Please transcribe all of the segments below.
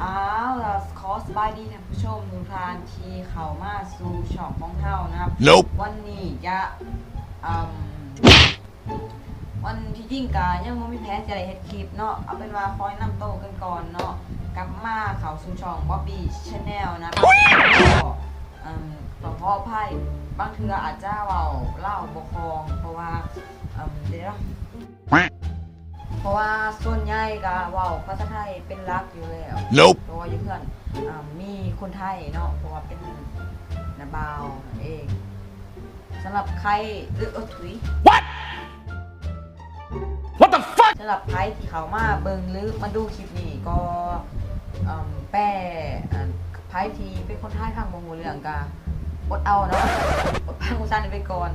ອ້າວ ລະຂໍສະບາຍດີທ່ານຜູ້ຊົມທຸກທ່ານທີ່ເຂົ້າມາສູ່ຊ່ອງຂອງເຮົານະ. ວັນນີ້ຈະ ອາ ວັນທີ່ຈິງກະຍັງບໍ່ມີແຜນຊິໄດ້ເຮັດຄລິບເນາະ, ເອົາເປັນວ່າຂໍແນະນຳໂຕກັນກ່ອນເນາະ. ກັບມາເຂົ້າສູ່ຊ່ອງ Bobby Channel ນະ. ກໍ ອາ ຕ້ອງຂໍອະໄພ ບາງເທື່ອອາດຈະເວົ້າລາວບໍ່ຄ່ອງ ເພາະວ່າ ອາ ເດ ເພາະວ່າສ່ວນໃຫຍ່ກະເວົ້າພາສາໄທເປັນຫຼັກຢູ່ແລ້ວ ເພາະວ່າຢູ່ເຮືອນ ອາ ມີຄົນໄທເນາະ ເພາະວ່າເປັນນ້າບ່າວນັ້ນເອງ. ສຳລັບໃຜ ເອີ ໂອ້ ທຸຍ ສຳລັບໃຜທີ່ເຂົ້າມາເບິ່ງ ຫຼື ມາດູຄລິບນີ້ກໍ ເອີ ແປ ອັນ ໃຜທີ່ເປັນຄົນໄທຟັງບໍ່ຮູ້ເລື່ອງກະອົດເອົາເນາະ ອົດຟັງອຸສານີ້ໄປກ່ອນ.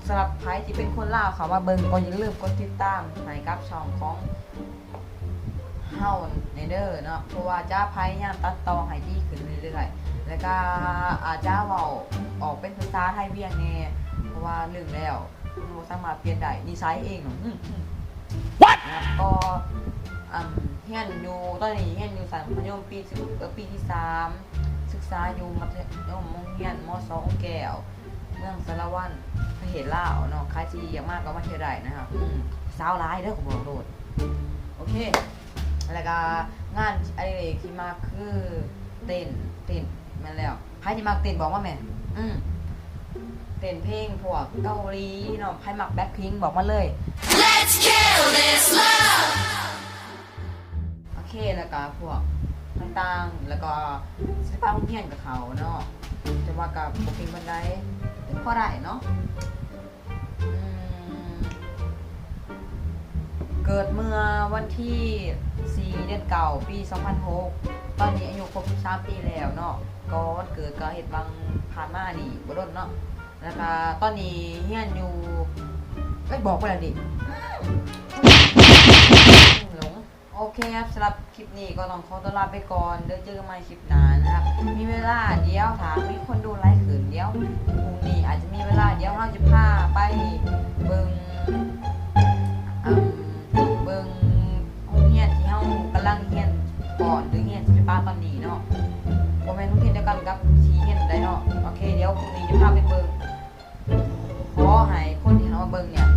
ສຳລັບໃຜທີ່ເປັນຄົນລາວເຂົ້າມາເບິ່ງ ກໍຢ່າລືມກົດຕິດຕາມໃຫ້ກັບຊ່ອງຂອງເຮົາແດ່ເດີເນາະ ເພາະວ່າຈະພະຍາຍາມຕັດຕໍ່ໃຫ້ດີຂຶ້ນເລື້ອຍໆ ແລ້ວກະອາດຈະເວົ້າອອກເປັນພາສາໄທວຽງແດ່ ເພາະວ່າລືມແລ້ວ ມັນບໍ່ສາມາດປ່ຽນໄດ້ ນິໄສເອງເນາະ. ອື ອື What? ກໍ ອາ ຮຽນຢູ່ ຕອນນີ້ຮຽນຢູ່ຊັ້ນມັດທະຍົມປີ ເອີ ປີທີສາມ ສຶກສາຢູ່ມັດທະຍົມໂຮງຮຽນ ມ.ສອງ ອົງແກ້ວ ເມືອງສາລະວັນ ປະເທດລາວເນາະ. ໃຜທີ່ຢາກມາກໍມາທ່ຽວໄດ້ນະ. ອື ສາວຫຼາຍເດີ ຂໍບອກໂລດ. ໂອເຄ ແລ້ວກະງານອະດິເຣກທີ່ມັກຄືເຕັ້ນ ເຕັ້ນ ແມ່ນແລ້ວ. ໃຜທີ່ມັກເຕັ້ນບອກມາແມ່. ອື ເຕັ້ນເພງພວກເກົາຫຼີເນາະ. ໃຜມັກ Blackpink ບອກມາເລີຍ. Let's kill this love. ໂອເຄ ແລ້ວກະພວກຕ່າງໆ ແລ້ວກໍສິລະປະໂຮງຮຽນກໍເຂົ້າເນາະ ແຕ່ວ່າກໍບໍ່ເກັ່ງປານໃດ ແຕ່ພໍໄດ້ເນາະ. ອືມ ເກີດເມື່ອວັນທີສີ່ ເດືອນເກົ້າ ປີສອງພັນຫົກ ຕອນນີ້ອາຍຸຄົບສິບສາມປີແລ້ວເນາະ. ກໍວັນເກີດກໍເຮັດຫວ່າງຜ່ານມານີ້ບໍ່ດົນເນາະ. ແລ້ວກະຕອນນີ້ຮຽນຢູ່ ເອີຍ ບອກໄປແລ້ວນີ້ ໂອເຄ ສຳລັບຄລິບນີ້ກໍຕ້ອງຂໍຕົວລາໄປກ່ອນເດີ ເຈີກັນໃໝ່ຄລິບໜ້ານະ. ມີເວລາດຽວ ຖ້າມີຄົນດູຫຼາຍຂຶ້ນ ດຽວພຸ່ງນີ້ອາດຈະມີເວລາ ດຽວເຮົາຈະພາໄປເບິ່ງ ເອີ ເບິ່ງໂຮງຮຽນທີ່ເຮົາກຳລັງຮຽນກ່ອນ ຫຼື ຮຽນສິລະປະຕອນນີ້ເນາະ. ບໍ່ແມ່ນໂຮງຮຽນດຽວກັນກັບທີ່ຮຽນໄດ້ເນາະ. ໂອເຄ ດຽວພຸ່ງນີ້ຈະພາໄປເບິ່ງ. ຂໍໃຫ້ຄົນທີ່ເຮົາມາເບິ່ງເນີ້ຍ